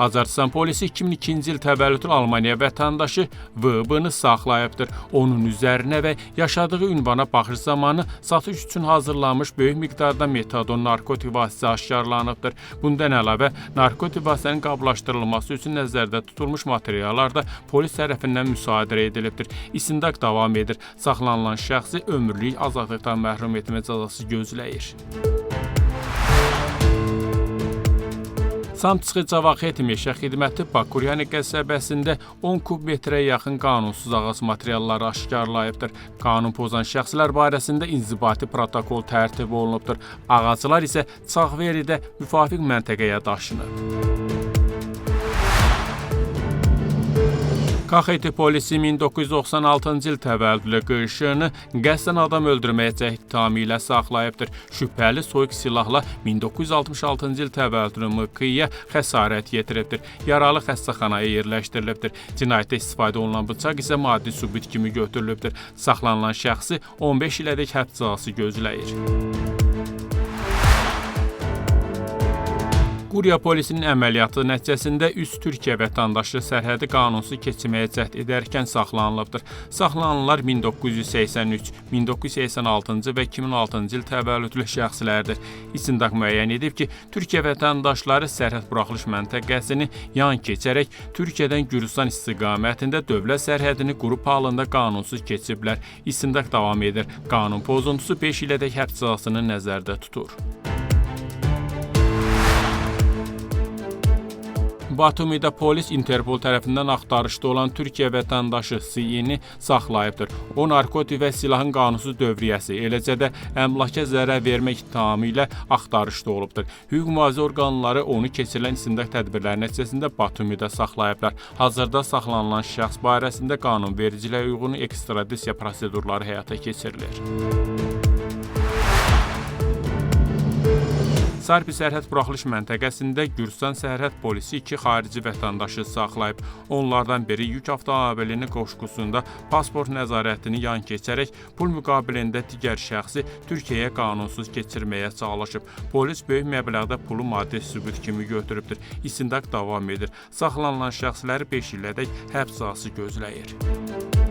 Azərbaycan polisi 2002-ci il təvəllüdlü Almaniya vətəndaşı VB-ni saxlayıbdır. Onun üzərinə və yaşadığı ünvana baxış zamanı satış üçün hazırlanmış böyük miqdarda metadon narkotik vasitəsi aşkarlanıbdır. Bundan əlavə, narkotik vasitənin qablaşdırılması üçün nəzərdə tutulmuş materiallar da polis tərəfindən müsadirə edilibdir. İstintaq davam edir. Saxlanılan şəxsi ömürlük azadlıqdan məhrum etmə cəzası gözləyir. Samtsxı-Cavaxeti meşə xidməti Bakuryani qəsəbəsində 10 kub metrə yaxın qanunsuz ağac materialları aşkarlayıbdır. Qanun pozan şəxslər barəsində inzibati protokol tərtib olunubdur. Ağaclar isə Çağveridə müvafiq məntəqəyə daşınıb. Kaxeti polisi 1996-cı il təvəllüdlü QŞ-nı qəsdən adam öldürməyə cəhd ittihamı ilə saxlayıbdır. Şübhəli soyuq silahla 1966-cı il təvəllüdlü MK-ya xəsarət yetiribdir. Yaralı xəstəxanaya yerləşdirilibdir. Cinayətdə istifadə olunan bıçaq isə maddi sübut kimi götürülübdür. Saxlanılan şəxsi 15 ilədək həbs cəzası gözləyir. Quriya polisinin əməliyyatı nəticəsində 3 Türkiyə vətəndaşı sərhədi qanunsuz keçməyə cəhd edərkən saxlanılıbdır. Saxlanılanlar 1983, 1986-cı və 2006-cı il təvəllüdlü şəxslərdir. İstintaq müəyyən edib ki, Türkiyə vətəndaşları sərhəd buraxılış məntəqəsini yan keçərək Türkiyədən Gürcüstan istiqamətində dövlət sərhədini qrup halında qanunsuz keçiblər. İstintaq davam edir. Qanun pozuntusu 5 ilədək həbs cəzasını nəzərdə tutur. Batumidə polis Interpol tərəfindən axtarışda olan Türkiyə vətəndaşı Sİ-ni saxlayıbdır. O, narkotik və silahın qanunsuz dövriyyəsi, eləcə də əmlaka zərər vermək ittihamı ilə axtarışda olubdur. Hüquq mühafizə orqanları onu keçirilən istintaq tədbirləri nəticəsində Batumidə saxlayıblar. Hazırda saxlanılan şəxs barəsində qanunvericiliyə uyğun ekstradisiya prosedurları həyata keçirilir. Sarpi sərhəd buraxılış məntəqəsində Gürcüstan sərhəd polisi 2 xarici vətəndaşı saxlayıb. Onlardan biri yük avtomobilinin qoşqusunda pasport nəzarətini yan keçərək pul müqabilində digər şəxsi Türkiyəyə qanunsuz keçirməyə çalışıb. Polis böyük məbləğdə pulu maddi sübut kimi götürübdür. İstintaq davam edir. Saxlanılan şəxsləri 5 ilədək həbs cəzası gözləyir.